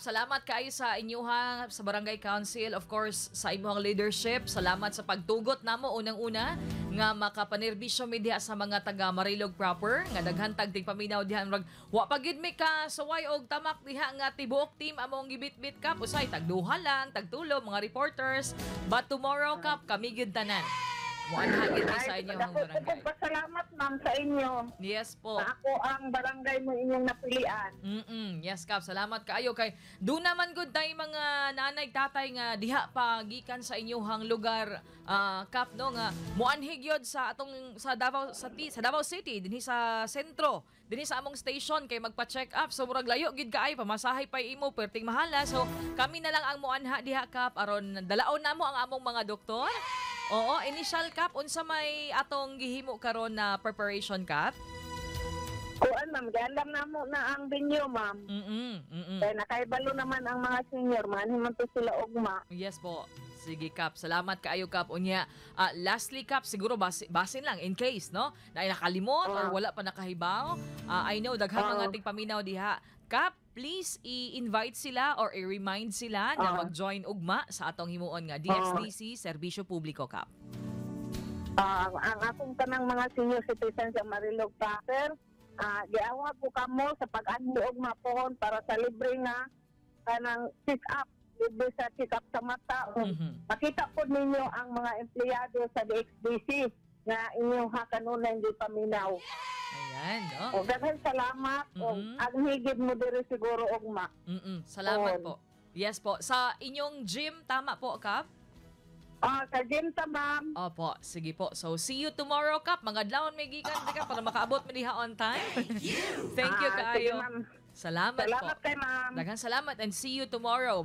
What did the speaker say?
Salamat kaayo sa inyuha sa Barangay Council, of course, sa imuhang leadership. Salamat sa pagtugot namo unang-una nga makapanerbisyo mi diha sa mga taga Marilog proper nga daghan tag tigpaminaw diha, murag wa pa gyud mi ka suway og tamak diha nga tibuok team among gibitbit, Kap. Usay tagduha lang, tagtulo mga reporters, but tomorrow, Kap, kami gyud tanan moanha gyud mi sa Ay, inyong dako po barangay. Kong pasalamat, ma'am, sa inyo. Yes po. Na ako ang barangay mo inyong napilian. Yes, Kap. Salamat kaayo kay do naman gud tay mga nanay, tatay nga diha pa gikan sa inyuhang lugar, Kap, no, nga muanhi gyud sa atong sa Davao sa sa Davao City, dinhi sa sentro, dinhi sa among station kay magpa-check up. So murag layo gyud kaayo, pamasahe pa imo perting mahala. So kami na lang ang muanha diha, Kap, aron dalaon namo ang among mga doktor. Oo, initial, Kap, unsa may atong gihimo karon na preparation, Kap? Kuan, ma'am, giandam na mo na ang venue, ma'am. Kaya nakaibalo naman ang mga senior, man man to sila ugma. Yes po. Sige, Kap. Salamat kaayo, Kap. Unya, lastly, Kap, siguro basin lang in case, no? Na nakalimot or wala pa nakahibaw. I know daghan mga tigpaminaw diha. Kap, please i-invite sila or i-remind sila na mag-join ugma sa atong himuon nga DXDC Serbisyo Publiko, Kap. Ang akong kanang mga senior citizens sa Marilog Proper, giawhag ko kamo sa pag-anhi ugma pohon para sa libre nga kanang check up, libre sa check up sa mata. O makita po ninyo ang mga empleyado sa DXDC nga inyong kanunay gipaminaw. Ayan, no? O daghang salamat o ang higid mo diri siguro ugma. Salamat On. po. Yes po. Sa inyong gym, tama po, Kap? Sa gym ta, ma'am. Opo, sige po. So, see you tomorrow, Kap. Mga adlawon may gikan di ka para makaabot mo diha on time. Thank you Sige, kaayo. ma'am. Salamat Salamat po. kay ma'am. Daghang salamat and see you tomorrow.